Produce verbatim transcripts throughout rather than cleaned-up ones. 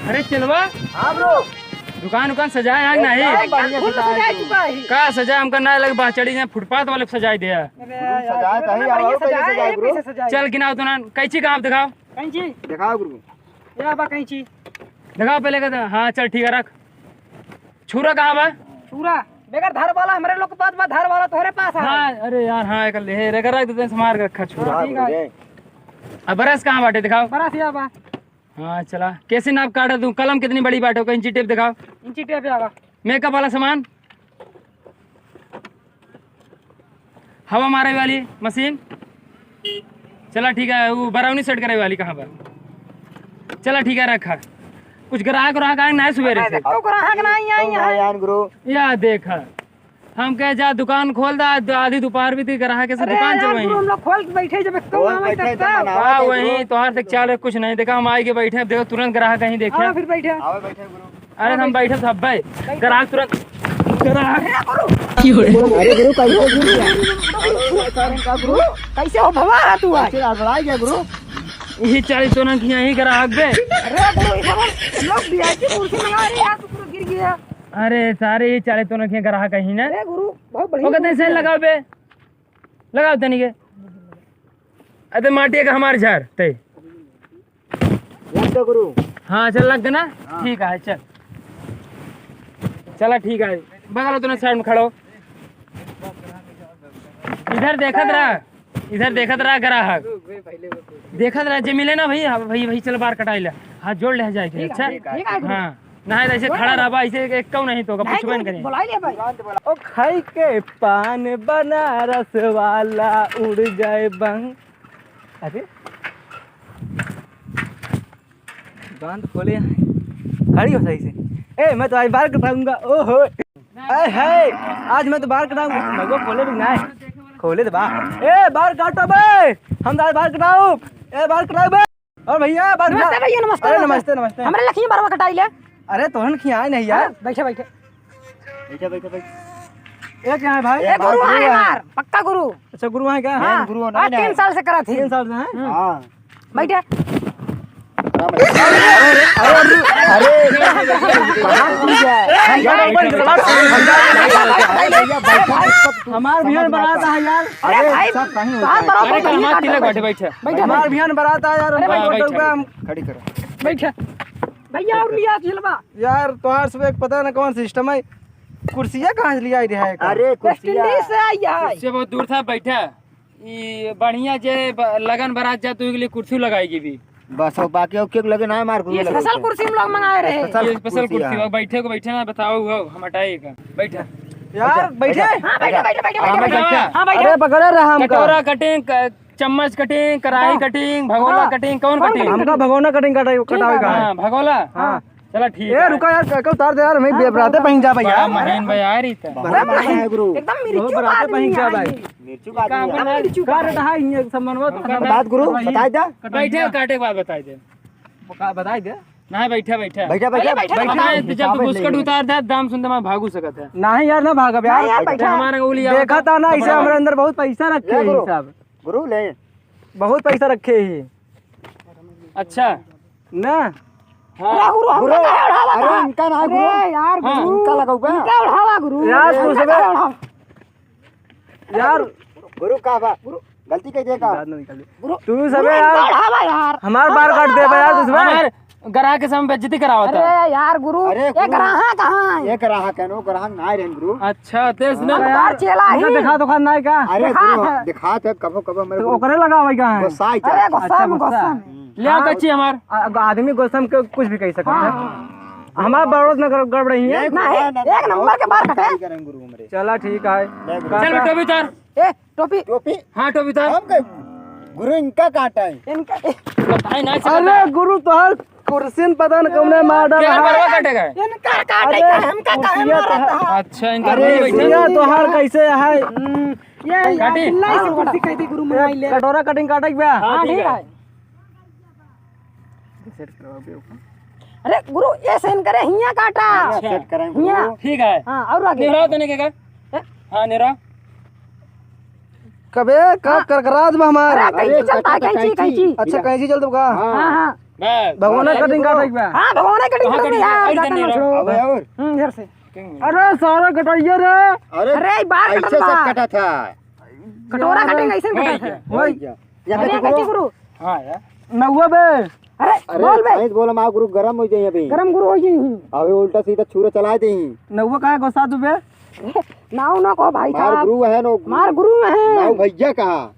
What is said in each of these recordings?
अरे चेलवा, हाँ ब्रो। दुकान उकान सजाए है कि नहीं? एकदम बढ़िया एकदम सजाए सजाए है। चुका है। का सजाए, हमका ना लगे बा चढ़ी जाए, फुटपाथ वाले सजाए दिया। अरे गुरु, यार, सजाए गुरु, तो है, इतना बढ़िया और कैसे सजाए सजाए है, गुरु? कैसे सजाए? चल गिनाओ तो ना, कैंची कहाँ दिखाओ? कैंची? दिखाओ गुरु। या बा कैंची। दिखाओ पहले का तो, हाँ चल ठीक है रख। छुरा कहाँ बा? छुरा? बेगर धार वाला हमरे लोग के पास बा, धार वाला तोहरे पास है। हाँ, अरे यार, हाँ, एक ले, रे, रख देते हैं, संभाल के रखा छुरा। हाँ, ठीक है। अब ब्रश कहाँ बाटे, दिखाओ। ब्रश या बा। हाँ, चला। कैसे नाप काटा तू? कलम कितनी बड़ी बाटे, कोई इंची टेप दिखाओ। इंची टेप या बा। मेकअप वाला सामान? हवा मारे वाली मशीन? चला ठीक है, वो बरौनी सेट करे वाली कहाँ पर? चला ठीक है, रखा। कुछ ग्राहक व्राहक आए ना सुबेरे से? अरे, तो ग्राहक ना आई, आई, आई। यार गुरु। या देखा, हम कहे जा दुकान खोल दा, आधी दोपहर भी थी, ग्राहक ऐसे अरे दुकान यार चलवाई। गुरु, हम लोग खोल के बैठे जब एक तो खोल आवे बैठे तब जब का। मनावा हाँ, के वही गुरु। तोहार से चाल है, कुछ नहीं देखा, हम आए के बैठे, अब देखो तुरंत ग्राहक कहीं देखे। हाँ, फिर बैठे। आवे बैठे गुरु। अरे हम बैठे सब भाई, ग्राहक तुरंत, ग्राहक। अरे गुरु, कैसे हो गुरु? कैसे हो भवा तू आज? कैसे हड़बड़ा गया गुरु? यही चालीस तो ना किया ही ग्राहक बे। अरे गुरु, इधर लोग वीआईपी कुर्सी मंगा रहे हैं, तू पूरा गिर गया। अरे सारे ये चालीस तो ना किया ग्राहक ही ना। अरे गुरु, बहुत बढ़िया वो कहते हैं कुर्सी सेल है। लगाओ बे, लगाओ तनी के। अरे माटी का हमार झार ते। लग गया गुरु। हाँ, चल लग गया ना? हाँ। ठीक है, चल। चला, ठीक है। बगल तूने साइड में खड़ो। इधर देखत रहा, इधर देखत रहा ग्राहक। देखत रहा, जे मिले ना भैया, हाँ, भैया, भैया, चल बार कटाई ले। हाथ जोड़ ले जाए के, ठीक है, अच्छा? ठीक है, ठीक है, गुरु। हाँ, ना है ऐसे खड़ा रहबा, ऐसे एक कऊ नहीं तो का नहीं, पूछबे न गुरु, करी। बुला ले भाई। ओ खाई के पान बनारस वाला उड़ जाए बंग। अरे बांध खोले हैं। खड़ी हो सही से। ए, मैं तो आज बार कटाऊंगा। ओहो। ए, है। आज मैं तो बार कटाऊंगा। मगो खोले भी ना है। खोले तो बा। ए, बार काटो बे। हम तो आज बार कटाऊ। ए, बार कटाऊ बे। और भैया, बार नमस्ते भैया, नमस्ते, अरे, नमस्ते। नमस्ते, नमस्ते। हमरे लखिया बारवा कटाई ले। अरे, तोहन खियाए नहीं यार। हाँ, बैठे, बैठे। बैठा, बैठा, बैठा। ये क्या है भाई? ये गुरु है हमार, पक्का गुरु। अच्छा, गुरु है क्या? हाँ, गुरु है, आज नहीं, तीन नहीं। साल से करत ही। तीन साल से हैं? हम्म। हाँ। बैठा। अरे, अरे, अरे, अरे, कहाँ टूट गया? हमार बिहान बरात है यार। अरे भाई, सब कहीं होता है। अरे, हमार तिलक बैठे, बैठे। बैठा, हमार बिहान बरात है यार, अरे, हमको बैठा। खड़ी करो। बैठा। भैया, और लिया झिलवा। यार, तोहार सब एक पता ना कौन सिस्टम है। कुर्सिया कहाँ से लिया रहा है का? अरे, वेस्ट कुर्सिया। इंडीज से आई है। कुर्सिया बहुत दूर था, बैठा। ई बढ़िया जे ब-, लगन बरात जा, तू के लिए कुर्सी लगाएगी भी। बस, और बाकी और केक लगे ना है, मार कुर्सी ये लगे स्पेशल थे। कुर्सी हम लोग मंगाए रहे। स्पेशल ये स्पेशल कुर्सी कुर्सी है। हो, बैठे को बैठे ना, बताओ हो, हम हटाए का। बैठा। यार, बैठे। हाँ, बैठे, बैठे, बैठे, हाँ, बैठे, बैठे। बैठा। हाँ, बैठे। अरे, पकड़े रहा हमका। कटोरा कटिंग, क-, चम्मच कटिंग, कटाई हाँ। कटिंग, भगोना हाँ। कटिंग, कौन कौन कटिंग? कटिंग? हमका भगोना कटिंग कटाई, ठीक कटावे है। का है। हाँ, भगोला। हाँ। चला ठीक ए, है। रुका यार, क-, क-, उतार दे यार, मैं हाँ, बे-, बराते उतार। पहन जा भाई बड़ा यार। महीन बा यार, ई त। बड़ा महीन है गुरु। एकदम बहुत मिर्चू बराते आदमी पहन जा है भाई। ये। मिर्चू का का आदमी है। एकदम मिर्चू का का है। रहा है, ये सब मनवा तो हमका हम बात गुरु, वही बताई दे। बैठे, काटे के बाद बताई दे। बता-, बताई दे। ना, बैठा, बैठा। बैठा, बैठा। बैठा, बैठा, बैठा। जब तू हिसाब बुस्कट ले। उतार दे, दाम सुनते मैं भागू सकत है। नहीं यार, ना भागब यार। नहीं यार, बैठा। हमारे उलिया देखा था ना, इसे हमारे अंदर बहुत पैसा रखे हैं गुरु। सब। गुरु ले। बहुत पैसा रखे ही। अच्छा। ना। हाँ। गुरु, गुरु, गुरु, अरे, इनका ना, अरे गुरु। यार, हाँ। गुरु। इनका लगाओ बे। इनका उठावा, गुरु। यार, अरे, इनका उठावा। यार। गुरु का बा? गुरु। गलती कह दे का? दांत ना निकाल दे। गुरु, तू गुरु, सबे यार। इनका उठावा यार। हमार बार काट दे बे यार, तू सबे। हमार ग्राहक के सामने बेइज्जती करावत है। अरे यार, गुरु, अरे, ये गुरु। ग्राहक कहाँ है? ये ग्राहक है, नो ग्राहक ना रहे, गुरु। अच्छा, तेज ना। हम यार, तोर चेला ही। दिखा तो खान ना है का? अरे, दिखा गुरु, है। दिखा तो कबो, कबो मेरे तो गुरु। ओकरे लगावे का है? गुस्सा ही अरे, था। गुस्सा अच्छा, में, गुस्सा। गुस्सा में। ले आओ हाँ, कच्ची हमार। आ-, आदमी गुस्सा में के-, कुछ भी कह सकता है। हाँ। हमार बड़ोत में गड़-, गड़बड़ाई है। नहीं, नहीं, नहीं, एक नंबर के बार कटे। करेंगे गुरु हमरे। चला ठीक है। नहीं, गुरु। चल बे, टोपी उतार। ए, टोपी। टोपी? हाँ, टोपी उतार। हम के-, गुरु इनका काटा है। इनका, ए। बताए ना, ऐसे अरे बताए। गुरु, तोहर कुर्सीन पता न कौने मार डाला केकर है। बरवा काटेगा? इनका काटे अरे, का, हमका काहे कुर्सिया मारत तो है? अच्छा, इनका अरे, बैठे। कुर्सिया तोहार कैसे है? हम्म, ये यार, काटी? चिल्लाई से हाँ। कुर्सी कह दी गुरु मंगाई ले। कटोरा कटिंग काटे के बा? हाँ, हाँ, ठीक ठीक है। है। सेट करवा दे ओका। अरे गुरु, ये सेन करे, हिया काटा। अच्छा। सेट करें गुरु। हिया। ठीक है। हाँ, और आगे। निहराओ तने के का? हैं? हाँ, निहराओ। कबे का हाँ। करकराज बा हमार। अरे, कैंची अरे, चलता है, काटा, कैंची, कैंची। कैंची। अच्छा, कैंची चलता का? हाँ। हाँ, हाँ। बस। भगवान कटिंग काटे के बा। हाँ, भगवान कटिंग कहाँ काटे के बा? कटिंग? यार, और जाता इधर ना नहीं छोड़ो। रहो। अबे और? हम्म, इधर से। अरे, सारा कटैया रे। अरे, अरे, बार ऐसे कटत सब बा। कटा था। कटोरा कटिंग ऐसे कटा था। वही। वही। या अरे, कटी कटी गुरु। गुरु। हाँ यार। नौवा बे। अरे, अरे, बोल बे। साइंस बोला, माँ गुरु गरम हो जाइए अभी। गरम गुरु हो जाइए। अबे उल्टा सीधा छुरा चला दे। नौवा काहे गोसा तू बे? नाव ना को भाई मार साहब। गुरु है नो। मार गुरु है। नाव भैया कहा?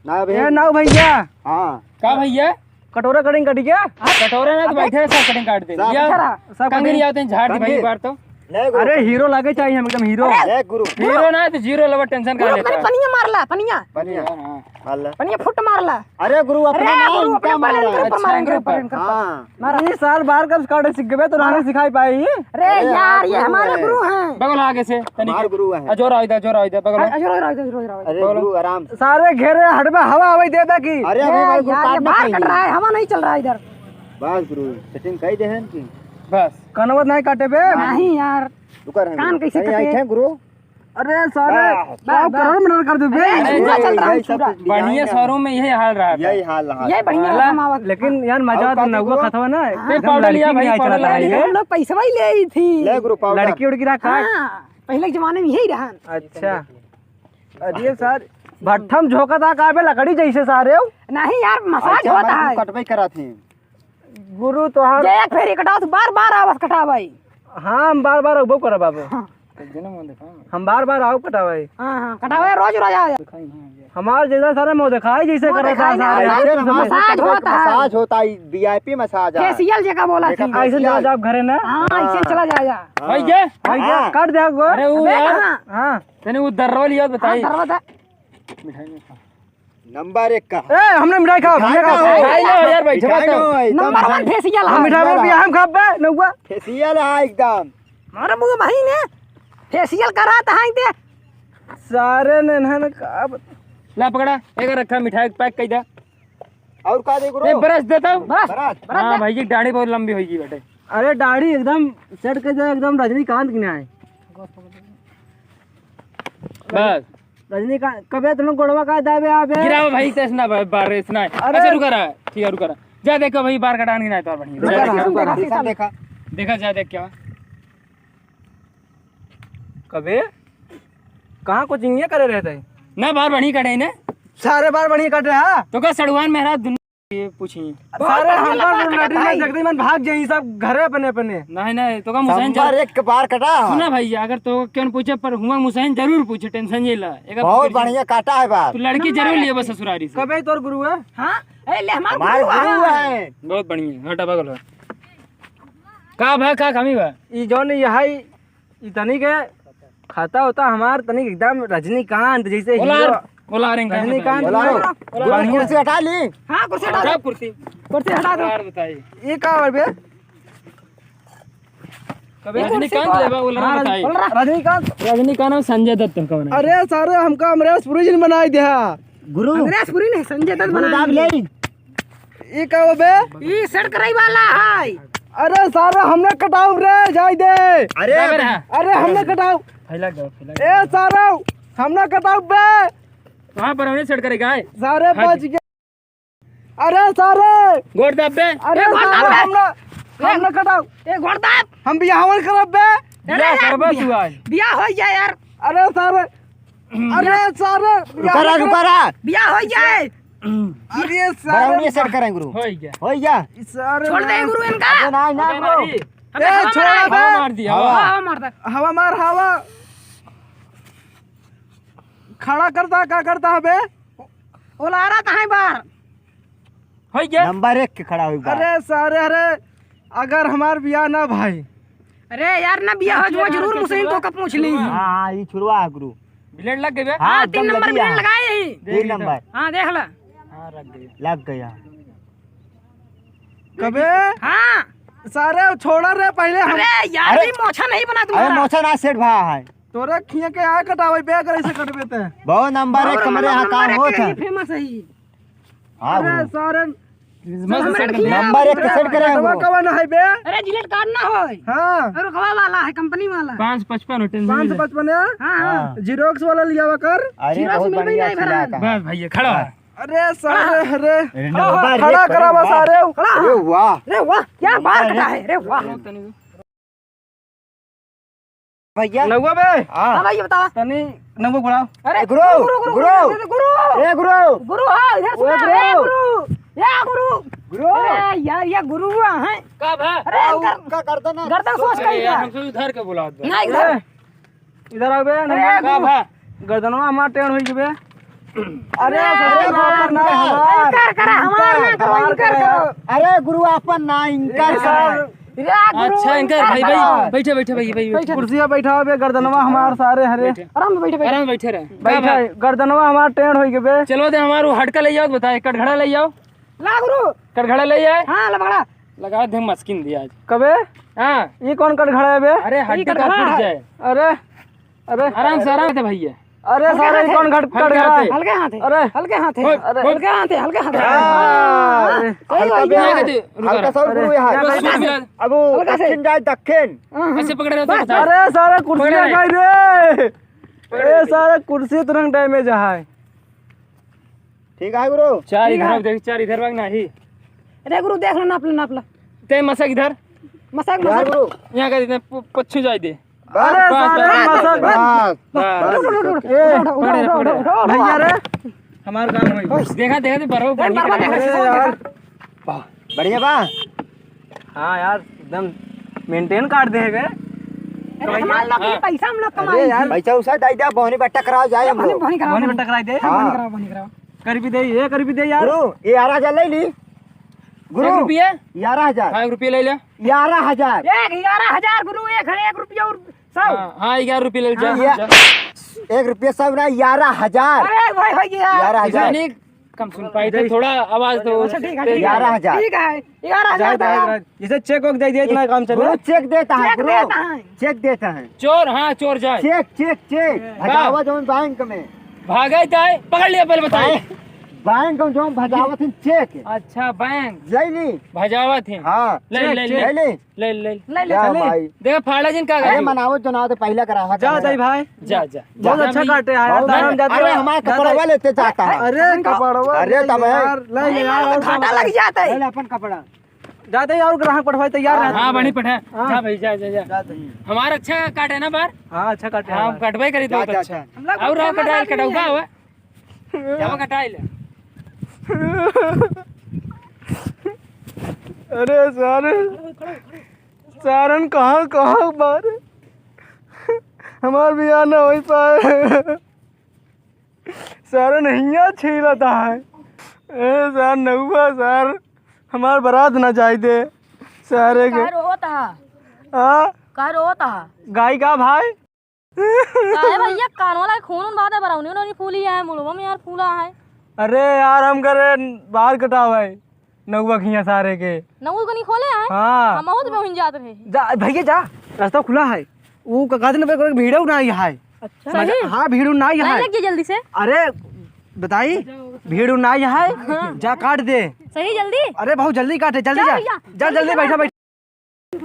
ना बे। ए, नाव भैया। हाँ। का भैया? कटोरा कटिंग कटी क्या? कटोरा ना तो बैठे सब कटिंग काट दे। सब। या अच्छा रहा। सब कंघी कटिंग। आते हैं, झाड़ दी भाई कंघी। एक बार तो। ले गुरु। अरे हीरो लागे चाहिए हम एकदम हीरो। ले गुरु। हीरो ना तो जीरो लवर टेंशन का गुरु, लेता अरे है। पनिया मार ला, पनिया। पनिया। हाँ, हाँ। मार ला। पनिया फुट मार ला। अरे गुरु, अरे अपना ना गुरु, अपने इनका मार बड़े रहा है। इनके ऊपर अच्छा, मार, इनके इनका ऊपर, ऊपर। इनके ऊपर। हाँ। मार। ये साल बार कब स्टार्ट सीख गए तो रानी सिखाई पाई। अरे अरे यार, यार, ये गुरु हमारे है। गुरु हैं। बगल आगे से, तनिक। हमारे गुरु हैं। आ, जोर आओ इधर, जोर आओ इधर, बगल आ, में। आ, जोर आओ, जोर आओ, जोर आओ। अरे बोलो। गुरु आराम से। सारे घेरे हटबे, हवा आवे दे दे की। अरे, अरे अभी भाई, यार, ये काटना बार कट चाहिए। रहा है, हवा नहीं चल रहा है इधर। बस गुरु, सेटिंग कही दे हैं कि बस। कनवत नहीं काटे बे। नहीं यार। रुका रहे कान गुरु। कैसे कहीं कटे? ऐठे गुरु। अरे सारे, बस। पाँव बस, बस। करोड़ में कर दे बे। अरे, अरे, छुरा चल रहा है, यही सब छुरा। कुछ बढ़िया डिजाइन है। शोरूम में यही हाल रहा था। यही हाल रहा। यही बढ़िया हाँ। कमावत। लेकिन यार, मजा और तो का नौवा देखो? खतवा ना, हाँ। एकदम पाउडर लड़की लिया की भाई, नहीं पाउडर चला रहा है। हम लोग पैसवा ही ले आई थी। ले गुरु पाउडर। लड़की उड़की रहा का? हाँ, पहले के जमाने में यही रहन। अच्छा। अरे सार, भट्ठम झोंका था का बे लकड़ी जैसे सारे हो? नहीं यार, मसाज अच्छा, होता मैं है। कटवाई करा थी। गुरु तोहार जे एक फेरी कटाओ तो बार बार आवाज कटावाई। हाँ, हम बार बार अउबो करब बाबू। हाँ। हम बार बार आओ कटावाई। हाँ, हाँ, कटावाई रोज रोज आ जा। हमार जैसा सारे मुँह दिखाई जैसे मुँह करत दिखाई है ना। सारे। मसाज होता है। मसाज होता है, वीआईपी मसाज है। फेशियल जेका बोला थी। ऐसे चला जाओ घरे ना। हाँ, ऐसे चला जाया। हाँ। भाई ये? भाई ये? हाँ। काट दे गो। अरे वो अबे यार। कहाँ? हाँ। तने वो दर्रवा लिया बताई। हाँ, दर्रवा था। मिठाई में खा। नंबर एक का। ए, हमने मिठाई खाओ, हमने खाओ। मिठाई लो यार, बैठो मिठाई तो। लो, एकदम नंबर वन फेशियल हम है। मिठाई में भी हम खाबे, नौवा। फेशियल है एकदम। मारे मुँह भाई ने फेशियल करा त हाई दे। सारे ने इन्हन का बत- ला पकड़ा, एक रखा मिठाई पैक कर दे। और का दे गुरु? ए, ब्रश देता हूँ। ब्रश, ब्रश। ब्रश हाँ दे। भाई जी, दाढ़ी बहुत लंबी होगी बेटे। अरे दाढ़ी एकदम सेट कर दे, एकदम रजनीकांत की ना है। बस। रजनीकांत, कबे तुम गोड़वा का दाबे आबे? गिराओ भाई, इतना बा-, बार इतना है। अरे। अच्छा, रुका रहा। ठीक है, रुका रहा। जा देखो भाई, बार कटान की ना है तो बढ़िया। रुका रहा, रुका रहा। देखा, देखा। देखा, जा देख क्या। कबे? कहाँ कोचिंग ये करे रहते हैं? ना, बार बढ़िया कटे ना। सारे बार बढ़िया कटे, हाँ। तो का सड़ुआन मेहरा दुन-, ये पूछी। सारे हम लोग लैट्रिन में देखते मन भाग जाई सब घरे अपने अपने। नहीं, नहीं, तो का मुसैन संबर चल- एक के बार कटा। सुना भाई, अगर तो क्यों पूछे पर हुआ मुसैन जरूर पूछे, टेंशन ये ला। एक बहुत बढ़िया काटा है बार। तू लड़की जरूर लिए बस ससुरारी से। कबे तोर गुरु है? हाँ, ए ले हमार हमार गुरु गुरु है। है। बहुत बढ़िया, हटा बगल हो। का भा, का कमी बा? ई जौन यही ई तनी के खाता होता हमार तनी एकदम रजनीकांत जैसे बोला हीरो। यार, बोला रहे हैं, रजनीकांत बोला रहे हैं। बोला। कुर्सी हटा ली। हाँ, कुर्सी हटा दो। हटा कुर्सी। कुर्सी हटा दो। यार बताइए। ये का बात बे? कबे ये कुर्सी रजनीकांत को लेबा बोला हाँ, बताइए। बोल रहा। रजनीकांत। रजनीकांत और संजय दत्त तुमका बनाई। अरे सारे हमका अमरीश पुरी जी ने बनाई दिया। गुरु। अमरीश पुरी नहीं, संजय दत्त गुरु बनाई दाब दिया। ले। ई का हो बे? ई सेट कराई वाला है। अरे सारे, हमने कटाऊ रे, जाई दे। अरे, अरे, हमने कटाऊ। फैला दो, फैला दो। ए सारे, हमने कटाऊ बे। वहाँ पर हमने सेट करेगा, है? सारे हट। बच गए। अरे सारे। गोड़ दाब बे। अरे ए, गोड़ सारे, दाब बे। हमने, हमने कटाऊ। ए, गोड़ दाब। हम बियाहवन करब बे। अरे बियाह यार, करबा बियाह, तू आज। बियाह हो जाए यार। अरे सारे। अरे सारे। रुका रहा, रुका रहा। बियाह हो जाए। अरे सारे। बराउनी सेट करें गुरु। हो गया। हो गया। सारे छोड़ दे गुरु इनका। अबे ना, ना अबे गुरु। नहीं। अबे ए, हवा छोड़ मारा। अबे। हवा मार दिया, हवा। हवा। हवा मार दे। हवा मार, हवा। खड़ा करता, का करता है बे? ओलारा कहाँ है बार? हो गया। नंबर एक के खड़ा हुई बार। अरे सारे, अरे अगर हमार बियाह ना भाई। अरे यार ना बियाह हो, जो जरूर मुसैन तो कब पूछ ली। हाँ, हाँ, ये छुड़वा है गुरु। ब्लेड लग गए बे? हाँ, हाँ, तीन एकदम नंबर लगी ब्लेड है। लगाए ही। तीन नंबर। हाँ, देख ला। हाँ, लग गया। लग गया। कबे? हाँ। सारे छोड़ा रे पहले हम। अरे यार, अरे, ये मोछा नहीं बना अरे तुम्हारा। मोछा ना सेट भा है। तोरे खिया के आए कटावे बे, अगर ऐसे कटबे ते। बहुत नंबर एक, और हमारे यहाँ नंबर काम एक होत के है। फेमस है ये। हाँ, अरे गुरु। सारे मस्त सेट कर दिया। नंबर एक के सेट करे हैं, गुरु। कवन है बे? अरे जिलेट काट ना होय। हाँ। अरे रुकवा वाला है, कंपनी वाला। पाँच पचपन हो, टेंशन पाँच सौ पचपन है? हाँ, हाँ। हाँ। Xerox वाला लिया हुआ कर। अरे Xerox बहुत मिल भी बढ़िया नहीं भरा है। बस भैया, खड़ा है। अरे सारे, अरे। अरे नौबा रे, खड़ा करा बस, अरे। खड़ा। अरे वाह। अरे वाह, क्या बाल कटा है, अरे वाह। भैया। नौवा बे। हाँ। हाँ भाई, ये बतावा। तनी नौवा बुलाओ। अरे गुरु, गुरु, गुरु, गुरु। गुरु, गुरु। ए गुरु। गुरु, हाँ, इधर सुना, ए गुरु। ए गुरु। या गुरु। गुरु। अरे यार, ये गुरु हैं। का भा? अरे, अरे, इनका उनका गर्दन है। गर्दन सोच अरे कर यार, इधर। हमसे उधर के बुला दो। ना, इधर। ए, इधर आओ बे, अरे, नौवा। का भा? गर्दनवा हमार टेढ़ होई गई बे। अरे, अरे, ससुर अरे, नौकर ना हमार। इनकार करा, हमार ना करो, इनकार इनकार करो। करो। अरे गुरु, आपन ना, इनकार इनकार। करा। अरे गुरु, अच्छा, इनकार, इनकार भाई, भाई, करो। बैठे, बैठे, भाई, भाई, बैठे। कुर्सिया बैठाओ बे, गर्दनवा हमार सारे हरे। बैठे। आराम से बैठे, बैठे। आराम से बैठे रहे। बैठे, का बात? गर्दनवा हमार टेढ़ होई गई बे। चलो दे, हमार वो हटका ले जाओ, बताए, कटघड़ा ले जाओ। ला गुरु। कटघड़ा ले आए। हाँ, ला पकड़ा। लगा दे, मस्किन दिया आज। कबे? हाँ। ये कौन कटघड़ा है बे? अरे, ये हड्डी का कटघड़ा फूट है। जाए। अरे, अरे। आराम से, आराम से भैया। अरे हल्के सारे, हाथ ये है। कौन घट-, हल्के कटघड़ा हाथ है? है? हल्के हाथ है। अरे। हल्के हाथ है। ओए, अरे। ओए। हल्के हाथ है, हल्के हाथ है। हाँ। हाँ। अरे। सही हल्का हो गया। भी है। रुको, हल्का सा रुको। रुको, ये हाथ। रुको, रुको, रुको। अब वो हल्का से। दक्षिण जाए, दक्षिण। हाँ, हाँ। ऐसे पकड़े रहते हैं, बस, बता। बस। अरे सारे कुर्सियाँ पकड़े रहे। गई रे। अरे सारे कुर्सी तुरंत damage है। ठीक है गुरु। चार ठीक इधर है। आओ, देख, चार इधर भाग नाही। अरे गुरु, देख लो, नाप लो, नाप लो। ते मसक इधर। मसक, यार मसक। गुरु। यहाँ का इधर प-, पच्छू जाए दे। बस, अरे बस, सारे बस, मसक। बस, बस। बस। उठो, उठो, उठो, उठो, ए, उठो, उठो, पकड़े, उठो, पकड़े। उठो, उठो, अरे, उठो। हमार काम होई। देखा, देखा, ते बरो, ए, बरो, बरो, बरो। अरे यार। बढ़िया बा? हाँ यार, एकदम maintain काट दे है बे। अरे, हमार लोग के हाँ। पैसा हम लोग अरे कमाई यार। थी। पैसा उसा दे दे, बोहनी बट्टा कराओ जाए हम बोहनी, लोग। बोहनी कराओ, बोहनी बोहनी। बट्टा कराई दे। हाँ। बोहनी कराओ, बोहनी कराओ। कर भी दे, ये कर भी दे यार। गुरु, ये ग्यारह हजार ले ली। गुरु, एक रुपया? ग्यारह हजार। हाँ, एक रुपया ले ले। ग्यारह हजार। एक ग्यारह हजार गुरु, एक है, एक रुपया और सौ। हाँ, हाँ, ग्यारह रुपया ले ले, जा, हाँ। जा। एक रुपया सौ ना, ग्यारह हजार। अरे भाई, भाई, ग्यारह हजार। कम सुन पाए थे, थोड़ा आवाज तो अच्छा, ठीक है, ठीक है। ग्यारह हजार। ठीक है, ग्यारह हजार जाए, जाए, जाए। जैसे cheque वेक दे दिए, इतना काम चले। गुरु cheque देता है, cheque गुरु। देता है। Cheque देता है। चोर, हाँ, चोर जाए। Cheque, cheque, cheque। का? भजावा जौन बैंक में। भागे जाए, पकड़ लिया पहले बताइए। बैंक, बैंक में जौन भजावत है cheque। अच्छा, बैंक। ले ली। भजावत है। हाँ। ले, cheque, ले, cheque। ले। ले ले। ले ले। जा चली। भाई। देखा, फाड़ा जिन का अरे गाड़ी। मनावत जो ना तो पहला ग्राहक जा है। ताई भाई। जा, जा। बहुत जा अच्छा भाई। काटे है, बहुत तारन अच्छा। जाते अरे हो। हमारा जा कपड़वा ताई। लेते जाता है। अरे कपड़वा अरे ले तब ले है। यार, ले ले यार, और घाटा लग जाता है। ले ले अपन कपड़ा। जाते ही और ग्राहक पठवाए तैयार हाँ, रहते हाँ, हैं। बनी पठा। हाँ। जा भाई, जा, जा, जा। जा ताई। हमारा अच्छा काटे ना बार? हाँ, अच्छा काटे हाँ, हमारा। कटवाई करी तो जा, जा, अच्छा। जा। हम लोग और रहा कटाइल, कटाऊ का हुआ? क्या कटाइल? अरे सारे। सारन कहाँ, कहाँ बारे? हमार बियाह ना होई पाए। सारन हियाँ छीलत है। ए सार नौवा सार, हमार बारात ना जाए दे। सारे के का रोत हा? हाँ? का रोत हा? गाय का भाई? काहे भैया, कान वाला खून उन बात है, बरौनी उनौनी फूली है, मुड़वा में यार फूला है। अरे यार, हम करे बाल कटावे, नौवा खिया सारे के। नौवा को नहीं खोले है? हाँ। हम बहुत में हुन जात रहे। जा, भैया जा, रास्ता खुला है। वो का-, गाजन पे कोई भीड़ ना आई है। अच्छा। सही? हाँ, भीड़ ना आई लाइन है। लग गया जल्दी से। अरे, बताई, भीड़ ना आई है। हाँ। जा काट दे। सही जल्दी। अरे, बहुत जल्दी काटे, जल्दी जा जा। भैया, जा, जल्दी जल्दी चला। बैठा, बैठा।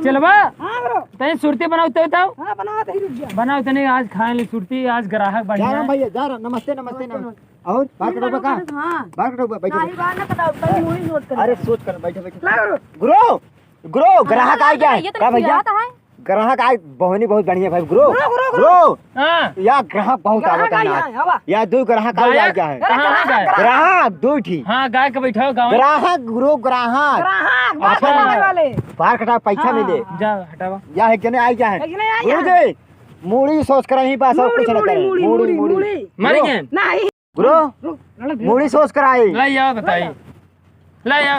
चलबा? हाँ, bro। तनी सुरती बनाओ, तो बताओ। हाँ, बनाओ, तनी रुक जा। बनाओ, तनी आज खाए ली सुरती, आज ग्राहक बढ़िया जा रहा है। भैया, जा रहा, नमस्ते, नमस्ते, नमस्ते, नमस्ते। नमस्ते। और बाल कटोबा का? हाँ। बाल कटोबा, बैठा, बैठा। नहीं, बाल ना कटाओ, पहले मुड़ी नोट कर। अरे, सोच कर, बैठा, बैठा। ला, bro। Bro, bro, ग्राहक आ गया है। ये तो का भैया? खिलाता है। ग्राहक आए, बहनी बहुत बढ़िया भाई, bro। Bro, bro, bro। Bro, हाँ। या ग्राहक बहुत ग्राहक आवत है आई ना। है, आवा। या दो ग्राहक आई, गायक? आई गया है। अरे कहाँ ग्राहक, गायक? ग्राहक, दो ठी। हाँ, गायक बैठाओ, गाँव। ग्राहक, bro, ग्राहक। ग्राहक, बात अच्छा। करने वाले। बाल कटा, पैसा हाँ। मिले। जा, हटावा। या एक जने आई गया है। एक जने आई गया है। गुरुजी, मूड़ी सोच कर ही बस, और मूड़ी, कुछ ना मूड़ी, करे। मूड़ी, मूड़ी, मूड़ी, मूड़ी। मूड़ी। मर bro। गए? नहीं। Bro, रुक, रुक, रुक। मूड़ी सोच कर आई। ले आ, बताई। ले आ।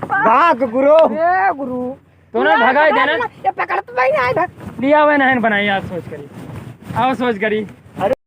भाग, bro। ए, गुरु। तूने भगाई देना। ये पकड़ तो नहीं आए। लिया हुआ नहीं बनाई, आज सोच करी। आओ सोच करी। अरे।